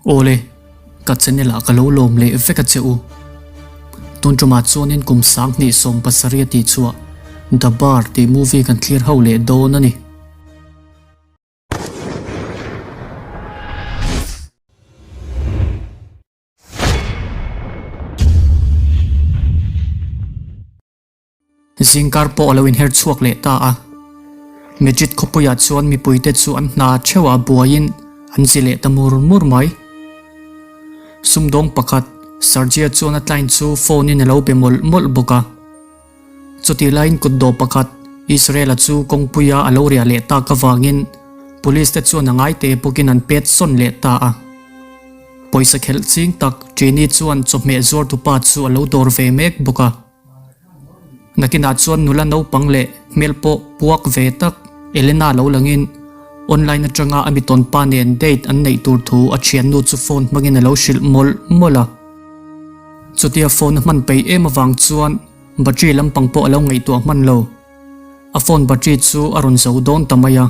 Awle, ka channel ah ka lo lawm leh vek a che u. Tun tumah chuanin kum 2017 a tih chhuah The Bar tih movie kan thlir ho leh dawn a ni. Zingkar pawh a lo inher chhuak leh ta a. Madrid khawpuiah chuan mipuite chu an hna theuhah buaiin an zi leh ta mur mur mai. Sumdawng pakhat, Sergio chuan a client chu phone in a lo be mawlh mawlh bawk a. Chutih laiin kutdawh pakhat, Israel-a chu kawngpuia a lo riah leh tak avangin police te chuan a ngaite bawkin an pet sawn leh ta a. Pawisa khelh ching tak Trini chuan chawhmeh zuartupa chu a lo dawr ve mek bawk a. Nakinah chuan nula naupang leh hmel pawh puak ve tak Elena lo langin online atanga a mi tawnpa nen date an neih tur thu a thiannu chu phone hmangin a lo hrilh mawlh mawlh a. Chutia phone a hman peih em avang chuan battery lampang pawh a lo ngaihtuah hman lo. A phone battery chu a rawn zo dawn ta mai a.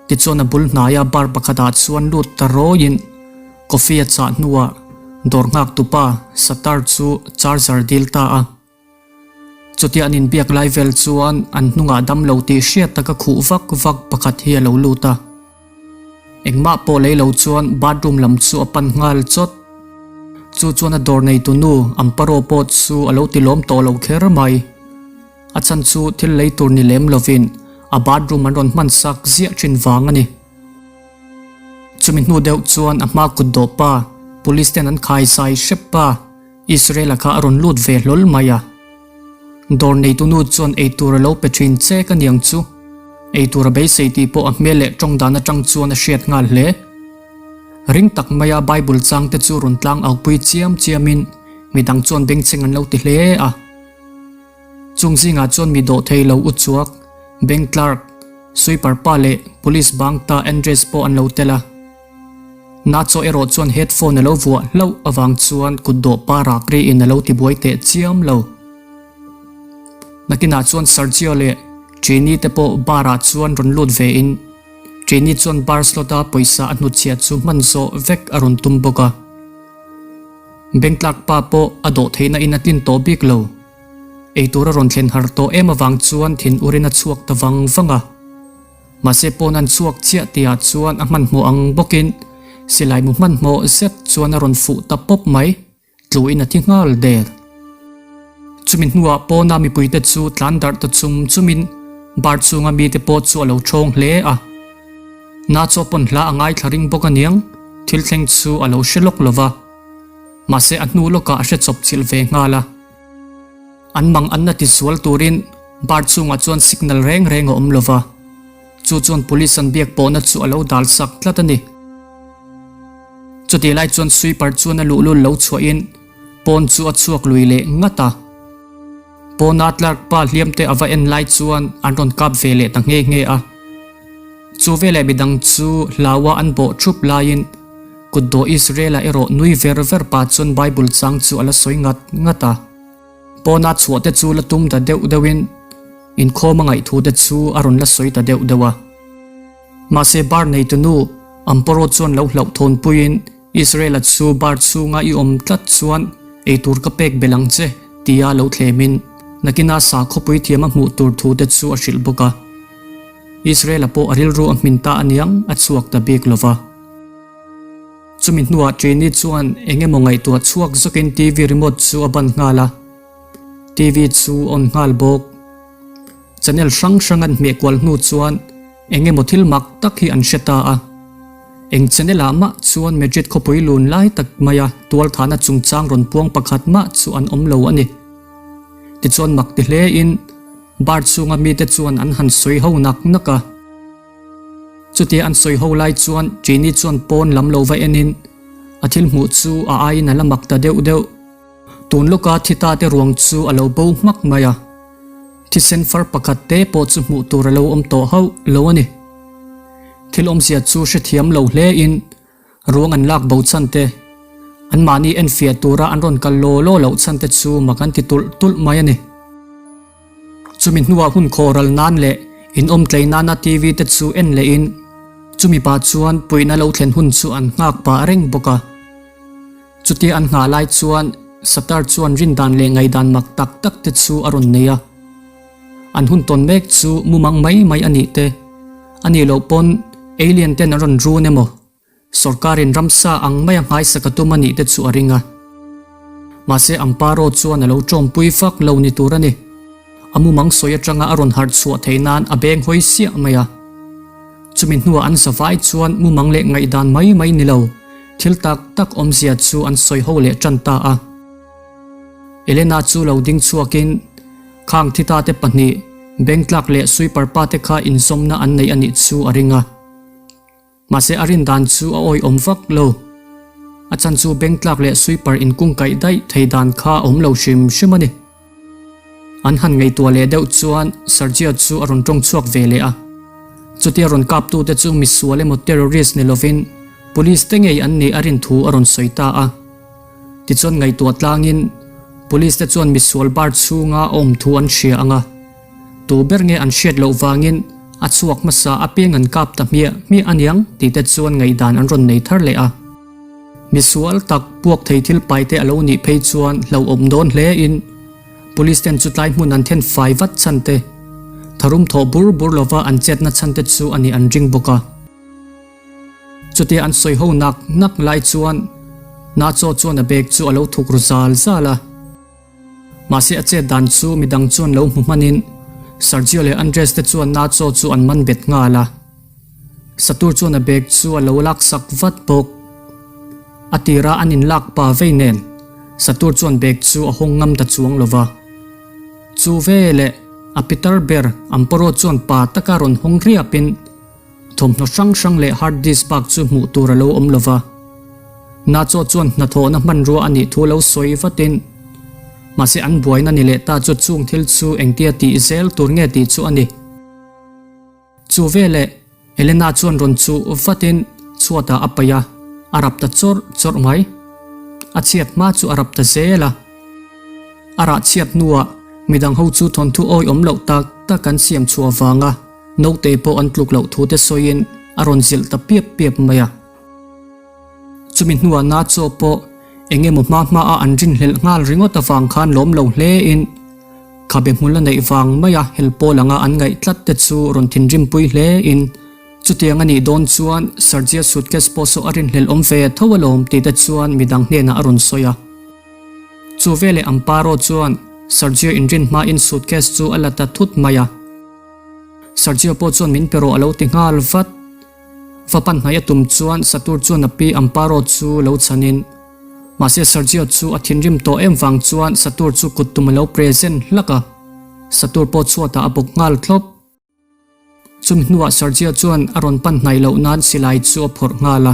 Tichuan a bul hnaia bar pakhatah chuan lut ta rawiin coffee a chah hnuah dawr nghak tupa Satar chu charger dil ta a. Chutia an inbiak lai vel chuan an hnungah damlo tih hriat taka khuh vak vak pakhat hi a lo lut a. Engmah pawh lei lo chuan bathroom lam chu a pan nghal chawt. Chu chuan a dawr neitu nu Amparo pawh chu a lo ti lawm tawh lo kher mai. A chhan chu thil lei tur ni lem lovin a bathroom an rawn hman sak ziah thin vang a ni. Chumi hnu deuh chuan a hma kut dawh pa, police ten an khai zai hrep pa, Israel-a kha a rawn lut ve hlawl mai a. Dawr neitu nu chuan eitur a lo pe thin che ka niang chu. Eitur a beisei tih pawh a hmel leh tawng dan atang chuan a hriat nghal hle. Ring tak maia Bible chang te chu rawn tlang aupui chiam chiamin midang chuan bengchheng an lo ti hle a. Chung zingah chuan mi dawh thei lo u chuak, bank clerk, sweeper pa leh police bang ta Andres pawh an lo tel a. Nacho erawh chuan headphone a lo vuah hlauh avang chuan kut dawh pa rak riin a lo ti buai teh chiam lo. Nakinah chuan Sergio leh Trini te pawh bar ah chuan rawn lut ve in Trini chuan bar slot a pawisa a hnutchhiah chu hman zawh vek a rawn tum bawk a. Bank clerk pa pawh a dawh theihna in a tlin tawh bik lo. Eitur a rawn thlen har tawh em avang chuan thin urin a chhuak ta vang vang a. Mahse pawn an chhuak chiah tihah chuan a hmanhmawh ang bawkin silai mu hmanhmawh zet chuan a rawn fuh ta pawp mai, tluin a thi nghal der. Chumi hnuah pawna mipuite chu tlan darh ta chum chumin bar chunga mite pawh chu a lo thawng hle a. Nachaw pawn hla a ngaithla ring bawk aniang, thil thleng chu a lo hre lawk lova. Mahse a hnu lawkah a hre chawp chilh ve nghal a. An mang an la ti zual turin bar chungah chuan signal reng reng a awm lo va, chu chuan police an biak pawhna chu a lo dal sak tlat a ni. Chutih lai chuan sweeper chuan a luhlul lo chhuahin pawn chu a chhuak lui leh ngat a. Pawna clerk pa hliam te a va en lai chuan an rawn kap ve leh ta nghe nghe a. Chu veleh midang chu hlaua an bawh thup laiin kutdawh Israel-a erawh nui ver ver pah chuan Bible chang chu a la sawi ngat ngat a. Pawna chhuah te chu la tum ta deuh deuhin inkhawm a ngaih thu te chu a rawn la sawi ta deuh deuh a. Mahse bar neitunu Amparo chuan lo hlauhthawn puiin Israel-a chu bar chhunga i awm tlat chuan eitur ka pek belh ang che tia lo thlemin nakina sakhawpui thiam a hmuh tur thu te chu a hrilh bawk a. Israel-a pawh a rilru a hmin ta aniang a chhuak ta bik lova. Chumi hnuah Trini chuan eng emaw ngaihtuah chhuak zawkin TV remote chu a ban nghal a, TV chu on nghal bawk. Channel hrang hrang an hmeh kual hnu chuan eng emaw thil mak tak hi an hre ta a. Eng channel ah mah chuan Madrid khawpui lun lai tak maia tualthahna chungchang rawn puang pakhat mah chu an awm lo a ni. Tichuan mak ti hle in bar chhunga mite chuan an han sawi ho nak nak a. Chutia an sawi ho lai chuan Trini chuan pawn lam lo va enin a thil hmuh chu a aiin a la mak ta deuh deuh. Tun lawka thi ta te ruang chu a lo bo hmak mai a, thisen far pakhat te pawh chu hmuh tur a lo awm tawh hauh lo a ni. Thil awmzia chu hrethiam lo hle in ruang an lak bo chhan te, anmahni enfiah tura an rawn kal law law loh chhan te chu mak an ti tulh tulh mai a ni. Chumi hnuah hun khawhral nan leh inawm tlei nana TV te chu en leh in. Chumi pah chuan puihna lo thlen hun chu an nghak pah reng bawk a. Chutia an nghah lai chuan Satar chuan rindan leh ngaihdan mak tak tak te chu a rawn nei a. An hun tawn mek chu mumang mai mai a nih te, a nih loh pawn alien ten an rawn run emaw, Sorkarin ramsa ang maia nghaisak a tum a nih te chu a ring a. Mahse Amparo chuan a lo tawngpui vak lo ni tur a ni. A mumang sawi atanga a rawn harh chhuah theih nan a beng hawi siah mai a. Chumi hnuah an zavai chuan mumang leh ngaihdan mai mai ni lo, thil tak tak awmzia chu an sawi ho leh tan ta a. Elena chu lo ding chhuakin khang thita te pahnih, Bengtlak leh Sweeper pa te kha inzawmna an nei a nih chu a ring a. Mahse a rin dan chu a awihawm vak lo. A chan chu bank tlak leh sweeper inkungkaih daih thei dan kha a awm lo hrim hrim a ni. An han ngaihtuah leh deuh chuan Sergio chu a rawn tawng chhuak ve leh a. Chutia rawn kaptute chu misual emaw terrorist ni lovin police te ngei an nih a rin thu a rawn sawi ta a. Tichuan ngaihtuah tlangin police te chuan misual bar chhunga a awm thu an hria ang a. Tu ber nge an hriat loh vangin a chhuak hmasa apiang an kap ta hmiah hmiah aniang tih te chuan ngaihdan an rawn nei thar leh a. Misual tak puak thei thil pai te a lo nih phei chuan hlauhawm dawn hle in Police ten chu tlai hmun an then fai vat chhan te, tharum thawh bur bur lova an chetna chhan te chu a nih an ring bawk a. Chutia an sawi ho nak nak lai chuan Nacho chuan a bag chu a lo thuk ru zal zal a. Mahse a chet dan chu midang chuan lo hmu hmanin Sergio leh Andres te chuan Nacho chu an man bet nghal a. Satur chuan a bag chu a lo lak sak vat bawk. A tira an inlak pa vei nen Satur chuan bag chu a hawng ngam ta chuang lo va. Chu veleh a pitar ber Amparo chuan pa taka rawn hawng riapin Thawmhnaw hrang hrang leh hard disk bak chu hmuh tur a lo awm lova. Nacho chuan hnathawhna hmanrua a nih thu lo sawi vatin, mahse an buaina ni leh ta chu chung thil chu engtia tih zel tur nge tih chu a ni. Chu veleh Elena chuan rawn chuh vatin chhuatah a paih a, a rap ta chawrh chawrh mai. A chhiat hma chu a rap ta zel a. A rah chhiat hnuah midang ho chu thawnthu awihawm loh tak tak an siam chhuah vanga Naute pawh an tluk loh thu te sawiin a rawn zilh ta piap piap mai a. Chumi hnuah Nacho pawh eng emaw hma hma a an rinhlelh nghal ringawt avang khan lawm lo hle in khabe hmul a neih vang mai a hel pawl anga an ngaih tlat te chu rawn thinrimpui hle in chutiang a nih dawn chuan Sergio suitcase pawh saw a rinhlelh awm ve tho alawm tih te chuan midang hnenah a rawn sawi a. Chu veleh Amparo chuan Sergio inrin hmain suitcase chu a la ta thut mai a. Sergio pawh chuan min pe rawh a lo ti nghal vat. Va pan hnai a tum chuan Satur chuan a pi Amparo chu lo chhanin. Mahse Sergio chu a thinrim tawh em vang chuan Satur chu kut tum a lo present hlak a. Satur pawh chhuatah a bawk nghal thlawp. Chumi hnuah Sergio chuan a rawn pan hnai loh nan silai chu a phawrh nghal a.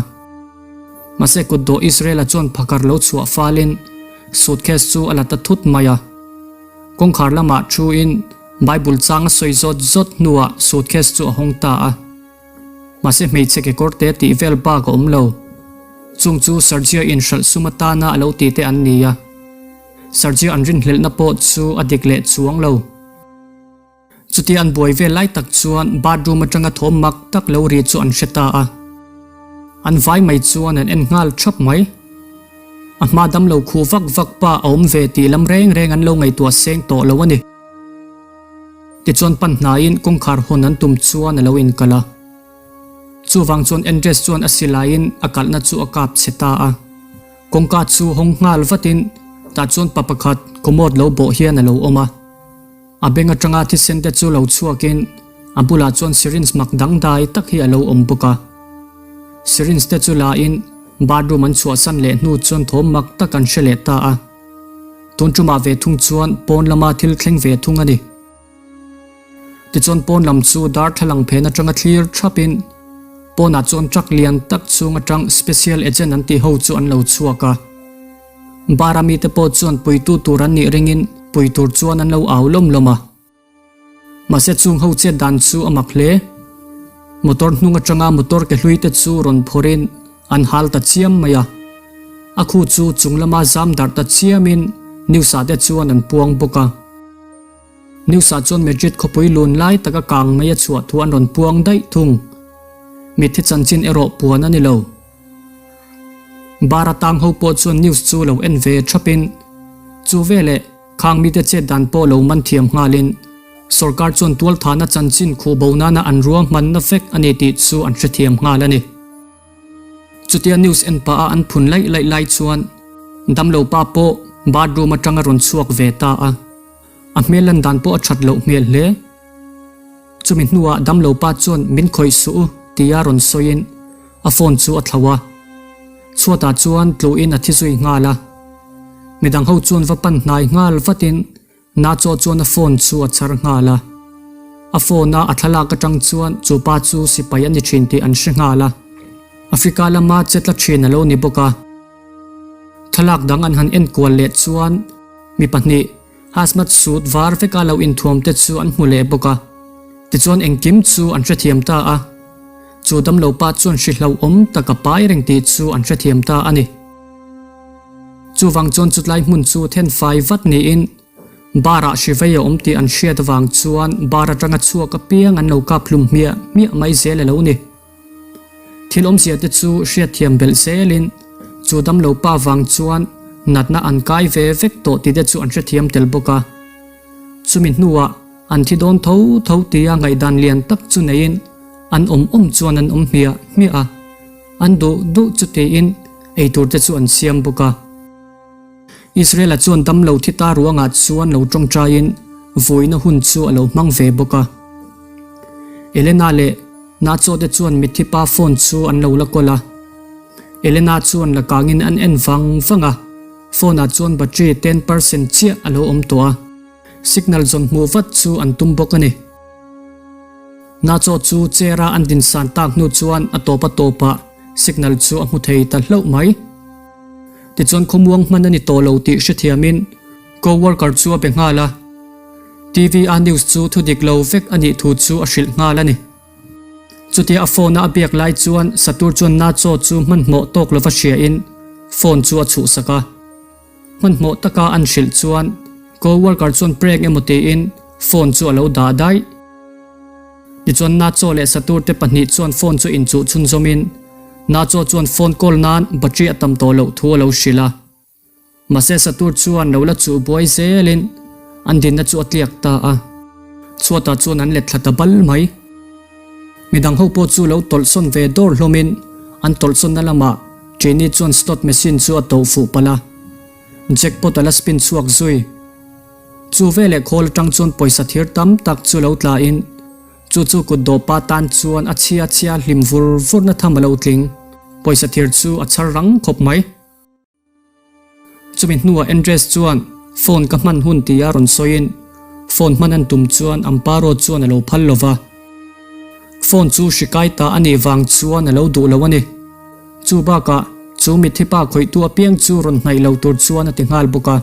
Mahse kutdawh Israel-a chuan phakar lo chhuah falin suitcase chu a la ta thut mai a. Kawngkhar lamah thuin Bible chang a sawi zawt zawt hnuah suitcase chu a hawng ta a. Mahse hmeichhe kekawr te tih vel bak a awm lo. Chung chu Sergio in hralh sum atana a lo tih te an ni a. Sergio an rinhlelhna pawh chu a dik leh chuang lo. Chutia an buai vel lai tak chuan bathroom atanga thawm mak tak lo ri chu an hre ta a. An vai mai chuan an en nghal thap mai. A hma damlo khuh vak vak pa a awm ve tih lam reng reng an lo ngaihtuah seng tawh lo a ni. Tichuan pan hnaiin kawngkhar hawn an tum chuan a lo inkalh a. Chuvang chuan Andres chuan a silaiin a kalhna chu a kap chhe ta a. Kawngka chu hawng nghal vatin tah chuan pa pakhat commode lo bawh hian a lo awm a. A beng atanga thisen te chu lo chhuakin a bulah chuan syringe mak dangdai tak hi a lo awm bawk a. Syringe te chu la in bathroom an chhuahsan leh hnu chuan thawm mak tak an hre leh ta a. Tun tumah ve thung chuan pawn lama thil thleng ve thung a ni. Tichuan pawn lam chu darthlalang phen atanga thlir thapin pawnah chuan truck lian tak chhung atang special agent an tih ho chu an lo chhuak a. Bara mite pawh chuan puitu tur an nih ringin pui tur chuan an lo au lawm lawm a. Mahse chung ho chet dan chu a mak hle. Motor hnung atanga motor ke hlui te chu rawn phawrhin an hal ta chiam mai a. A khu chu chung lama zam darh ta chiamin news ah te chuan an puang bawk a. News ah chuan Madrid khawpui lun lai taka kang mai a chhuah thu an rawn puang daih thung. Mitthi chanchin erawh puan a ni lo. Bar atang ho pawh chuan news chu lo en ve thapin chu veleh khang mite chet dan pawh lo man thiam nghalin sorkar chuan tualthahna chanchin khuh bo nana an ruahmanna vek a ni tih chu an hrethiam nghal a ni. Chutia news en pah a an phun laih laih lai chuan damlo pa pawh bathroom atang a rawn chhuak ve ta a, a hmel lan dan pawh a that loh hmel hle. Chumi hnuah damlo pa chuan min khawih suh u tia rawn sawiin a phone chu a thlauh a. Chhuatah chuan tluhin a thi zui nghal a. Midang ho chuan va pan hnai nghal vatin Nacho chuan a phone chu a chhar nghal a. A phone a a thlalak atang chuan chu pa chu sipai a ni thin tih an hre nghal a. Africa lama che tla thin a lo ni bawk a. Thlalak dang an han enkual leh chuan mi pahnih Hazmat suit var veka lo inthuam te chu an hmu leh bawk a. Tichuan engkim chu an hrethiam ta a. Chu damlo pa chuan hri hlauhawm tak a pai reng tih chu an hrethiam ta a ni. Chuvang chuan chutlai hmun chu then fai vat niin bar ah hri vei a awm tih an hriat avang chuan bar atanga chhuak apiang an lo kap hlum hmiah hmiah mai zel a lo ni. Thil awmzia te chu hriatthiam belh zelin chu damlo pa vang chuan natna an kai ve vek tawh tih te chu an hrethiam tel bawk a. Chumi hnuah an thi dawn tho tho tia ngaihdan lian tak chu neiin an awm awm chuan an awm hmiah hmiah a, an duh duh chu tiin eitur te chu an siam bawk a. Israel-a chuan damlo thi ta ruangah chuan lo tawngtaiin vawiina hun chu a lo hmang ve bawk a. Elena leh Nacho te chuan mitthi pa phone chu an lo la kawl a. Elena chuan la kangin an en vang vang a, phone ah chuan battery 10% chiah a lo awm tawh a. Signal zawn hmuh vat chu an tum bawk a ni. Nacho chu chair a an dinsan tak hnu chuan a tawp a tawpah signal chu a hmu thei ta hlauh mai. Tichuan khawmuang hman a ni tawh lo tih hrethiamin co-worker chu a be nghal a, TV a news chu thu dik lo vek a nih thu chu a hrilh nghal a ni. Chutia a phone a a biak lai chuan Satur chuan Nacho chu hmanhmawh tawk lova hriain phone chu a chhuhsak a. Hmanhmawh taka an hrilh chuan co-worker chuan prank emaw tiin phone chu a lo dah daih. Tichuan Nacho leh Satur te pahnih chuan phone chu inchuh chhunzawmin Nacho chuan phone call nan battery a tam tawh loh thu a lo hrilh a. Mahse Satur chuan lo la chuh buai zelin an dinna chu a tliak ta a. Chhuatah chuan an let thla ta bal mai. Midang ho pawh chu lo tawlhsawn ve dawr hlawmin an tawlhsawnna lamah Trini chuan slot machine chu a toh fuh palh a. Jackpot a la spin chhuak zui. Chu veleh khawl atang chuan pawisa thir tam tak chu lo tla in chu chu kut dawhpa tan chuan a chhia chhia hlim vur vur na tham a lo tling. Pawisa thir chu a chhar rang khawp mai. Chumi hnuah Andres chuan phone ka hman hun tia rawn sawiin phone hman an tum chuan Amparo chuan a lo phal lo va. Phone chu hri kai ta a nih vang chuan a lo duh lo a ni. Chu bakah chu mitthi pa khawihtu apiang chu rawn hnaih lo tur chuan a ti nghal bawk a.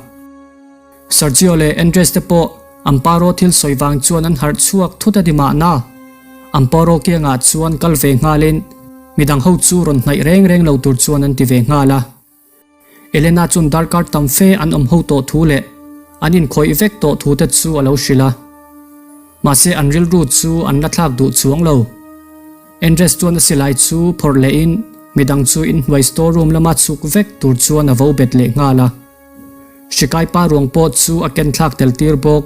Sergio leh Andres te pawh Amparo thil sawi vang chuan an harh chhuak thut a ni mahna. Amparo kiangah chuan kal ve nghalin midang ho chu rawn hnaih reng reng lo tur chuan an ti ve nghal a. Elena chuan darkar tam fe an awm ho tawh thu leh an inkhawih vek tawh thu te chu a lo hrilh a. Mahse an rilru chu an la thlak duh chuang lo. Andres chuan a silai chu phawrh lehin midang chu inhnuai store room lama chhuk vek tur chuan a vo bet leh nghal a. Hrikai pa ruang pawh chu a ken thlak tel tir bawk.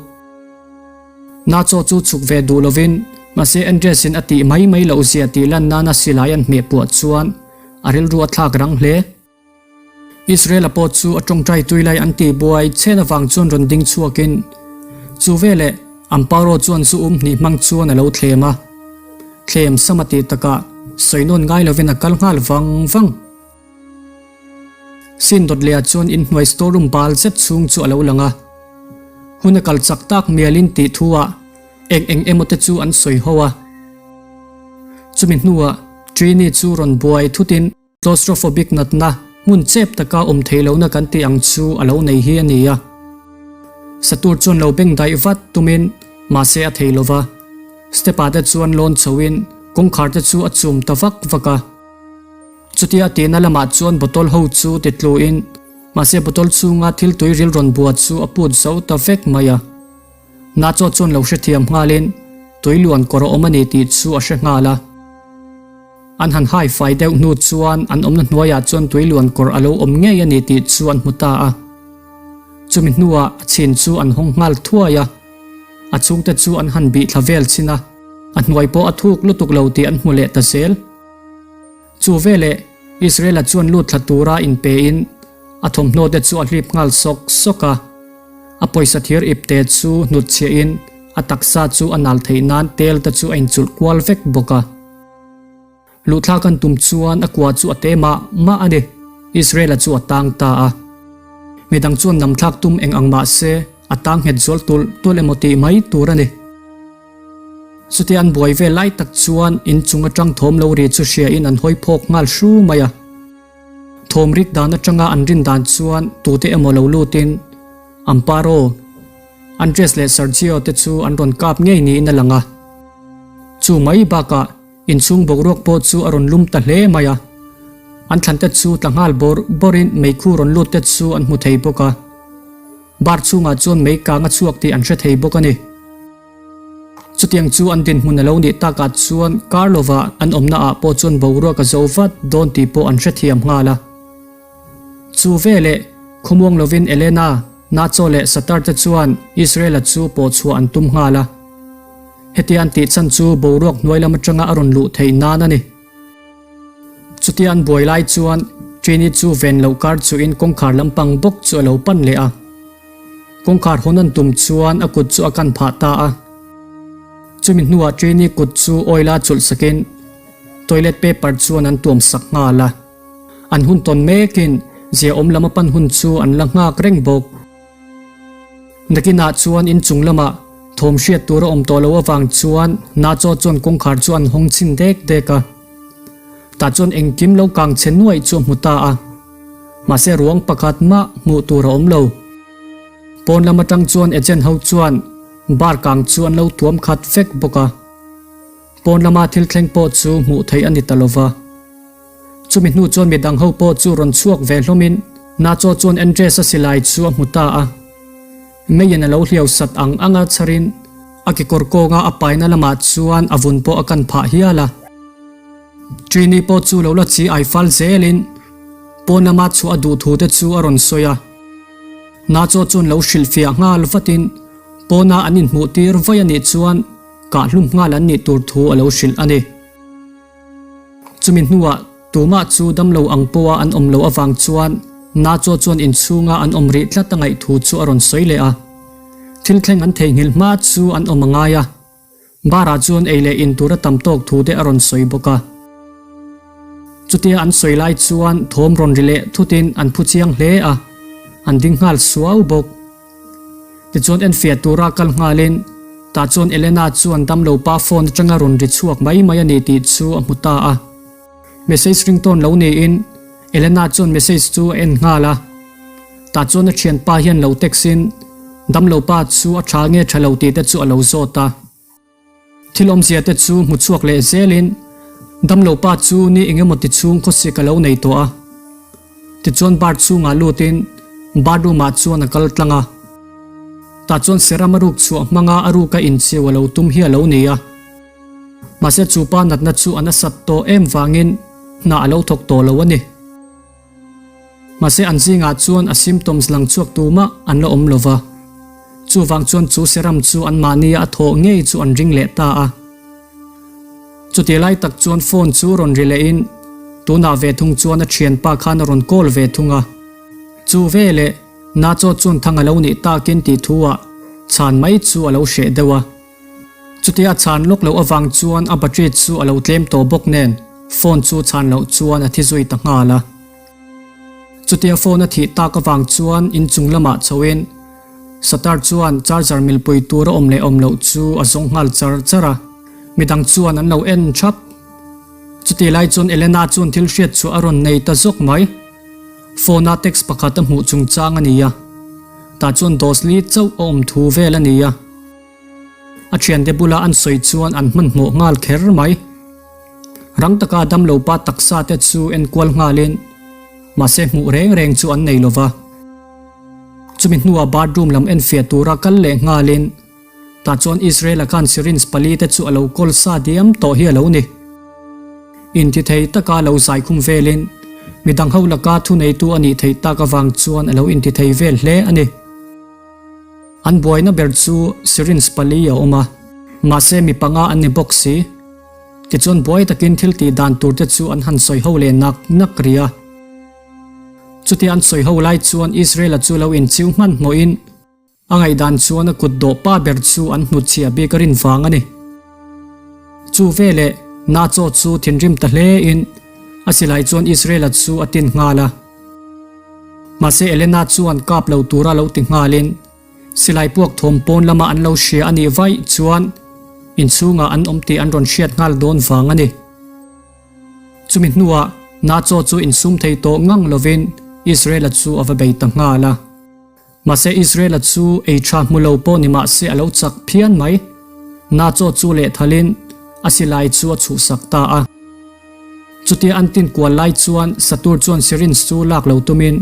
Nacho chu chhuk ve duh lovin mahse Andres in a tih mai mai loh zia tih lan nana silai an hmeh puah chuan a rilru a thlak rang hle. Israel-a pawh chu a tawngtai tui lai an tih buai chhen avang chuan rawn ding chhuakin chu veleh Amparo chuan zu um hnih hmang chuan a lo thlem a. Thlem sam a tih takah sawi nawn ngai lovin a kal nghal vang vang. Sin dawt lehah chuan inhnuai store room bal zet chhung chu a lo lang a. Hun a kal chak tak mialin tih thu ah eng eng emaw te chu an sawi ho a. Chumi hnuah Trini chu rawn buai thutin claustrophobic natna hmun chep taka awm thei lohna kan tih ang chu a lo nei hi a ni a. Satur chuan lo beng daih vat tumin mahse a thei lova. Step ah te chuan lawn chhoin kawngkhar te chu a chum ta vak vak a. Chutia a tihna lamah chuan bottle ho chu ti tluin mahse bottle chhunga thil tui ril rawn bua chu a put zo ta vek mai a. Nacho chuan lo hrethiam nghalin tui luan kawr a awm a ni tih chu a hre nghal a. An han hai fai deuh hnu chuan an awmna hnuaiah chuan tui luan kawr a lo awm ngei a ni tih chu an hmu ta a. Chumi hnuah a chhin chu an hawng nghal thuai a, a chhungte chu an han bih thla vel chin a, a hnuai pawh a thuk lutuk lo tih an hmu leh ta zel. Chu veleh Israel-a chuan lut thla tura inpein a thawmhnaw te chu a hlip nghal sawk sawk a, a pawisa thir ipte chu hnutchhiahin a taksa chu a nal theih nan tel te chu a inchulh kual vek bawk a. Luhthlak an tum chuan a kua chu a te mah mah a ni. Israel-a chu a tang ta a. Midang chuan namthlak tum eng ang mah se, a tang nghet zual tulh tulh emaw tih mai tur a ni. Chutia an buai vel lai tak chuan inchung atang thawm lo ri chu hriain an hawi phawk nghal hru mai a. Thawm rik dan atanga an rin dan chuan tute emaw lo lutin Amparo, Andres leh Sergio te chu an rawn kap ngei niin a lang a. Chu mai bakah inchhung boruak pawh chu a rawn lum ta hle mai a. An thlan te chu tla nghal bawrh bawrhin meikhu rawn lut te chu an hmu thei bawk a. Bar chhungah chuan mei kang a chhuak tih an hre thei bawk a ni. Chutiang chu an dinhmun a lo nih takah chuan kar lova an awmna ah pawh chuan boruak a zo vat dawn tih pawh an hrethiam nghal a. Chu veleh khawmuang lovin Elena, Nacho leh Satar te chuan Israel-a chu pawh chhuah an tum nghal a. Hetia an tih chhan chu boruak hnuai lam atanga a rawn luh theih nan a ni. Chutia an buai lai chuan Trini chu ven loh kar chuhin kawngkhar lampang bawk chu a lo pan leh a. Kawngkhar hawn an tum chuan a kut chu a kan phah ta a. Chumi hnuah Trini kut chu oil a chulh sakin toilet paper chuan an tuam sak nghal a. An hun tawn mekin zia awm lam a pan hun chu an la nghak reng bawk. Nakinah chuan inchung lamah thawm hriat tur a awm tawh loh avang chuan Nacho chuan kawngkhar chu an hawng chhin dek dek a. Tah chuan engkim lo kang chhe nuaih chu a hmu ta a. Mahse ruang pakhat mah hmuh tur a awm lo. Pawn lam atang chuan agent ho chuan bar kang chu an lo tuam khat vek bawk a. Pawn lama thil thleng pawh chu hmuh theih a ni ta lova. Chumi hnu chuan midang ho pawh chu rawn chhuak ve hlawmin Nacho chuan Andres-a silai chu a hmu ta a. Meiin a lo hliau sat ang ang a chharin a kekawr kawnga a paina lamah chuan a vun pawh a kan phah hial a. Trini pawh chu lo la chi ai fal zelin pawn lama chhuah a duh thu te chu a rawn sawi a. Nacho chuan lo hrilhfiah nghal vatin pawna an inhmuh tir vawi a nih chuan kahhlum nghal an nih tur thu a lo hrilh a ni. Chumi hnuah tumah chu damlo ang pawha an awm loh avang chuan Nacho chuan inchhunga an awm rih tlat a ngaih thu chu a rawn sawi leh a. Thil thleng an theihnghilh hma chu an awm a ngai a, bar-ah chuan ei leh in tur a tam tawk thu te a rawn sawi bawk a. Chutia an sawi lai chuan thawm rawn ri leh thutin an phu chiang hle a, an ding nghal suau bawk. Tichuan enfiah tura kal nghalin tah chuan Elena chuan damlo pa phone atanga rawn ri chhuak mai mai a ni tih chu a hmu ta a. Message ringtone lo niin Elena chuan message chu a en nghal a. Tah chuan a thianpa hian lo text in damlo pa chu a tha nge tha lo tih te chu a lo zawt a. Thil awmzia te chu hmu chhuak leh zelin damlo pa chu ni engemaw ti chhung khawsik a lo nei tawh a. Tichuan bar chhungah lutin bathroom ah chuan a kal tlang a. Tah chuan seram a ruk chhuah hmanga a ruka inchiu a lo tum hi a lo ni a. Mahse chu pa natna chu a nasat tawh em vangin hna a lo thawk tawh lo a ni. Mahse an zingah chuan a symptoms lang chhuak tumah an la awm lova. Chuvang chuan chu serum chu anmahnia a thawh ngei chu an ring leh ta a. Chutih lai tak chuan phone chu rawn ri lehin tunah ve thung chuan a thianpa khan a rawn call ve thung a. Chu veleh Nacho chuan thang a lo nih takin tih thu ah chhan mai chu a lo hreh deuh a. Chutia a chhan lawk loh avang chuan a battery chu a lo tlem tawh bawk nen phone chu chhan loh chuan a thi zui ta nghal a. Chutia phone a thih tak avang chuan inchung lamah chhoin Satar chuan charger milpui tur a awm leh awm loh chu a zawng nghal char char a, midang chuan an lo en thap. Chutih lai chuan Elena chuan thil hriat chhuah a rawn nei ta zawk mai. Phone-a text pakhat a hmuh chungchang a ni a, tah chuan dose li chauh a awm thu vel a ni a. A thiante bula an sawi chuan an hmanhmawh nghal kher mai. Rang taka damlo pa taksa te chu enkual nghalin mahse hmuh reng reng chu an nei lova. Chumi hnuah bathroom lam enfiah tura kal leh nghalin tah chuan Israel-a khan syringe pali te chu a lo kawl sa diam tawh hi a lo ni. Intithei taka lo zaikhum velin midang ho laka thuneitu a nih theih tak avang chuan a lo intithei vel hle a ni. An buaina ber chu syringe pali a awm a, mahse mi panga an ni bawk si. Tichuan buai takin thil tih dan tur te chu an han sawi ho leh nak nak rih a. Chutia an sawi ho lai chuan Israel-a chu lo inchiu hmanhmawhin, A ngaihdan chuan a kut dawh pa ber chu an hnutchhiah bik a rin vang a ni. Chu veleh Nacho chu thinrim ta hle in a silai chuan Israel-a chu a tin nghal a. Mahse Elena chuan kap lo tura lo ti nghal in silai puak thawm pawn lama an lo hria a nih vaih chuan inchhungah an awm tih an rawn hriat nghal dawn vang a ni. Chumi hnuah Nacho chu insum thei tawh ngang lovin Israel-a chu a va bei ta nghal a. Mahse Israel-a chu ei tha hmu lo pawh ni mahse a lo chak phian mai. Nacho chu lehthalin a silai chu a chhuhsak ta a. Chutia an tin kual lai chuan Satur chuan syringe chu lak lo tumin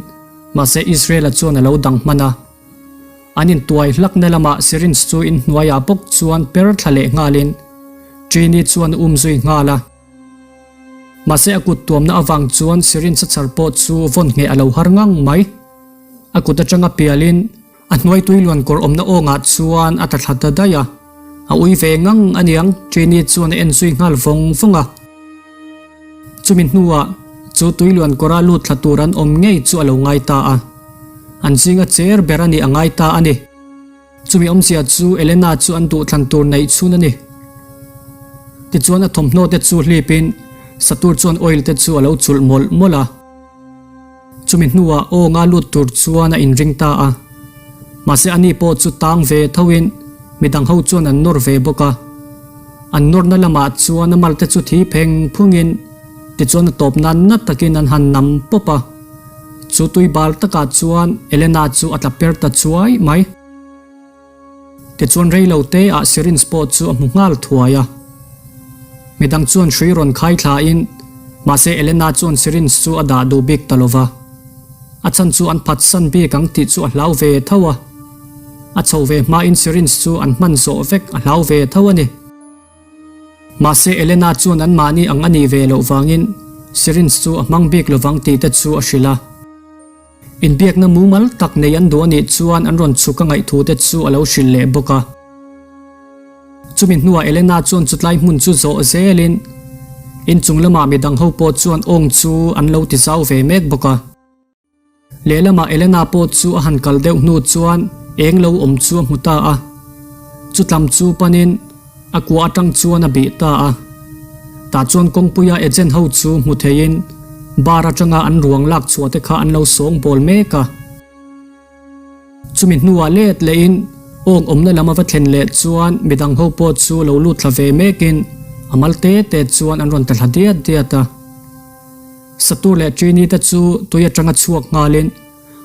mahse Israel-a chuan a lo dang hman a. An intuai hlakna lamah syringe chu inhnuaiah bawk chuan per thla leh nghalin Trini chuan a um zui nghal a. Mahse a kut tuamna avang chuan syringe a chhar pawh chu vawn ngheh a lo har ngang mai. A kut atanga pialin a hnuai tui luan kawr awmna awngah chuan a tla thla ta daih a, a ui ve ngang aniang Trini chuan a en zui nghal vawng vawng a. Chumi hnuah chu tui luan kawra lut thla tur an awm ngei chu a lo ngai ta a, an zinga cher ber a nih a ngai ta a ni. Chumi awmzia chu Elena chu an duhthlan tur neih chhun a ni. Tichuan a thawmhnaw te chu hlipin Satur chuan oil te chu a lo chulh mawlh mawlh a. Chumi hnuah awnga lut tur chuan a inring ta a. Mahse ani pawh chu tang ve thoin midang ho chuan an nawr ve bawk a. An nawrna lamah chuan a mal te chu thi pheng phungin tichuan a tawp nan na takin an han nam pawp a. Chu tui bal takah chuan Elena chu a tla per ta chuai mai. Tichuan rei lo te ah syringe pawh chu a hmu nghal thuai a. Midang chuan hrui rawn khai thla in mahse Elena chuan syringe chu a dah duh bik ta lova. A chhan chu an phatsan bik ang tih chu a hlau ve tho a. A chho ve hma in syringe chu an hman zawh vek a hlau ve tho a ni. Mahse Elena chuan an mahni ang a nih ve loh vangin syringe chu a hmang bik lovang tih te chu a hrilh a. Inbiakna mumal tak nei an duh a nih chuan an rawn chhuk a ngaihthu te chu a lo hrilh leh bawk a. Chumi hnuah Elena chuan chutlai hmun chu zawh zelin inchung lamah midang ho pawh chuan awng chu an lo ti zau ve mek bawk a. Lehlamah Elena pawh chu a han kal deuh hnu chuan eng lo awm chu a hmu ta a. Chutlam chu panin a kua atang chuan a bih ta a. Tah chuan kawngpuia agent ho chu hmu theiin bar atanga an ruang lak chhuah te kha an lo sawng bawl mek a. Chumi hnuah let lehin awng awmna lam a va thlen leh chuan midang ho pawh chu lo lut thla ve mekin a mal te te chuan an rawn ta thla diat diat a. Satur leh Trini te chu tui atanga chhuak nghalin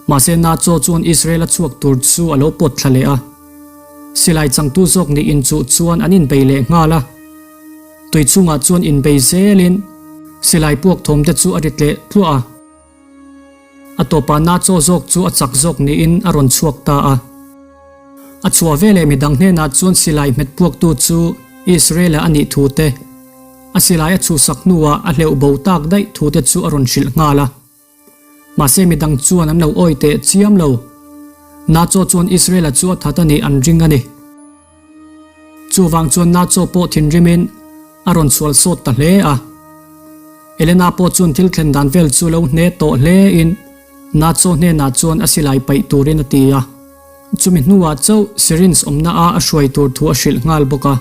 mahse Nacho chuan Israel a chhuak tur chu a lo pawt thla leh a. Silai changtu zawk nih inchuh chuan an inbei leh nghal a. Tui chungah chuan inbei zelin silai puak thawm te chu a ri tleh tluah a. A tawpah Nacho zawk chu a chak zawk niin a rawn chhuak ta a. A chhuah veleh midang hnenah chuan silai hmet puaktu chu Israel-a a nih thu te, a silai a chhuhsak hnuah a hleuh bo tak daih thu te chu a rawn hrilh nghal a. Mahse midang chuan an lo awi teh chiam lo. Nacho chuan Israel-a chu a that a nih an ring a ni. Chuvang chuan Nacho pawh thinrimin a rawn sual sawt ta hle a. Elena pawh chuan thil thlen dan vel chu lo hne tawh hle in Nacho hnenah chuan a silai paih turin a ti a. Chumi hnuah chauh syringe awmna a a hruai tur thu a hrilh nghal bawk a.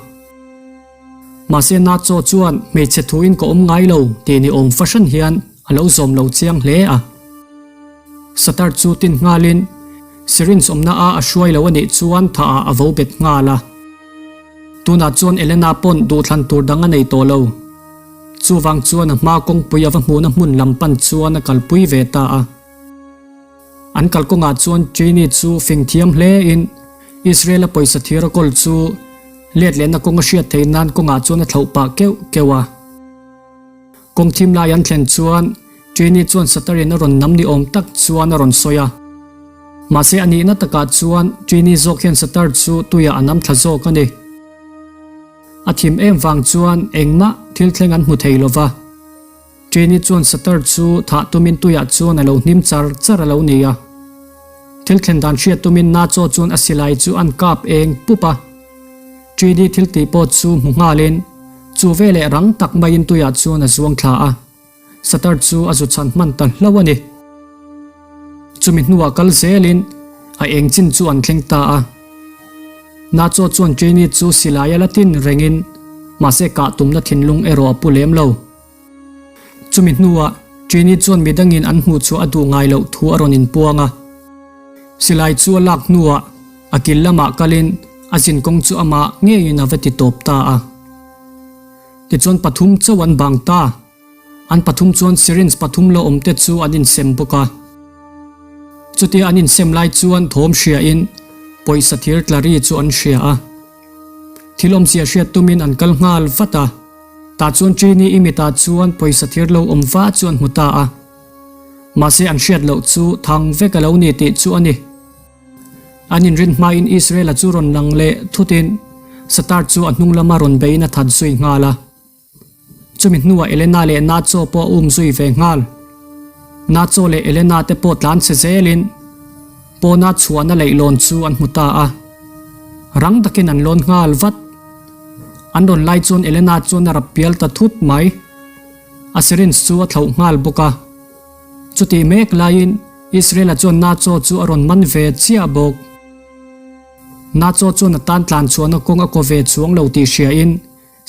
Mahse Nacho chuan hmeichhe thuin ka awm ngai lo tih ni awm fahran hian a lo zawm lo chiang hle a. Satar chu tin nghalin syringe awmna a a hruai lo a nih chuan thah ah a vo bet nghal a. Tunah chuan Elena pawn duhthlan tur dang a nei tawh lo. Chuvang chuan a hma kawngpui a va hmuhna hmun lam pan chuan a kalpui ve ta a. An kalkawngah chuan Trini chu fing thiam hle in Israel-a pawisa thir a kawl chu let lehna kawng a hriat theih nan kawngah chuan a thlauh pah keuh keuh a. Kawng thim lai an thlen chuan Trini chuan Satarin a rawn nam ni awm tak chuan a rawn sawi a. Mahse a nihna takah chuan Trini zawk hian Satar chu tuiah a nam thla zawk a ni. A thim em vang chuan engmah thil thleng an hmu thei lo va. Trini chuan Satar chu thah tumin tuiah chuan a lo hnim char char a lo ni a. Thil thlen dan hriat tumin Nacho chuan a silai chu an kap eng pup a. Trini thil tih pawh chu hmu nghalin chu veleh rang tak maiin tuiah chuan a zuang thla a. Satar chu a zu chhan hman ta hlauh a ni. Chumi hnuah kal zelin a eng chin chu an thleng ta a. Nacho chuan Trini chu silai a la tin rengin mahse kah tumna thinlung erawh a pu lem lo. Chumi hnuah Trini chuan midangin an hmuh chhuah a duh ngai loh thu a rawn inpuang a. Silai chu a lak hnuah a kil lamah kalin a zinkawng chu amah ngeiin a va ti tawp ta a. Tichuan pathum chauh an bang ta. An pathum chuan syringe pathum la awm te chu an insem bawk a. Chutia an insem lai chuan thawm hriain pawisa thir tla ri chu an hria a. Thil awmzia hriat tumin an kal nghal vat a. Tah chuan Trini i mitah chuan pawisa thir lo awm va chu an hmu ta a. Mahse an hriat loh chu thang vek a lo ni tih chu a ni. An inrin hmain Israel-a chu rawn lang leh thutin Satar chu a hnung lama rawn beiin a that zui nghal a. Chumi hnuah Elena leh Nacho pawh a um zui ve nghal. Nacho leh Elena te pawh tlan chhe zelin pawna chhuahna leihlawn chu an hmu ta a. Rang takin an lawn nghal vat. An rawn lai chuan Elena chuan a rap pial ta thut mai. A syringe chu a thlauh nghal bawk a. Chutih mek laiin Israel-a chuan Nacho chu a rawn man ve chiah bawk. Nacho chuan a tan tlan chhuahna kawng a kaw ve chuang lo tih hriain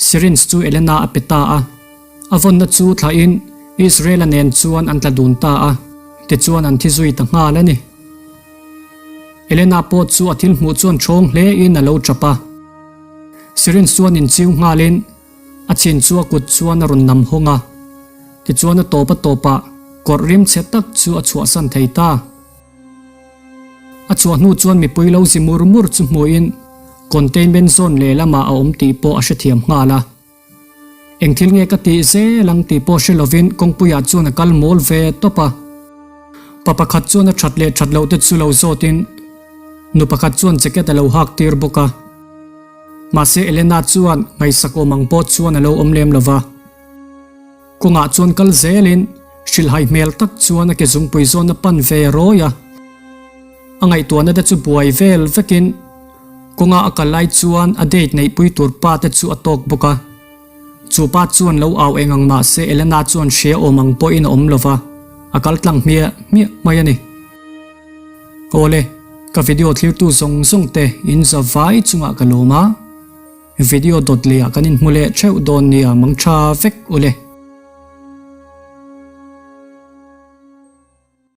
Syringe chu Elena a pe ta a. A vawnna chu thlahin Israel-a nen chuan an tla dun ta a, tichuan an thi zui ta nghal a ni. Elena pawh chu a thil hmuh chuan ṭhawng hlein a lo ṭap a. Syringe chuan inchiu nghalin a chin chu a kut chuan a rawn nam hawng a, tichuan a tawp a tawpah kawrh rim chhe tak chu a chhuahsan thei ta. A chhuah hnu chuan mipui lo zi mur mur chu hmuhin containment zone lehlamah a awm tih pawh a hrethiam nghal a. Eng thil nge ka tih zel ang tih pawh hre lovin kawngpuiah chuan a kal mawl ve tawp a. Pa pakhat chuan a that leh that loh te chu lo zawtin nu pakhat chuan jacket a lo hak tir bawk a. Mahse Elena chuan ngaihsak awm ang pawh chuan a lo awm lem lova. Kawngah chuan kal zelin hrilhhai hmel tak chuan a ke zungpui zawn a pan ve rawi a. A ngaihtuahna te chu buai vel vekin kawnga a kal lai chuan a date neihpui tur pa te chu a tawk bawk a. Chu pa chuan lo au eng ang mah se Elena chuan hria awm ang pawhin a awm lo va, a kal tlang hmiah hmiah mai a ni. Awle, ka video thlirtu zawng zawng te in za vai chungah ka lawm a. Video dawt leh ah kan inhmu leh theuh dawn nia mang tha vek ule.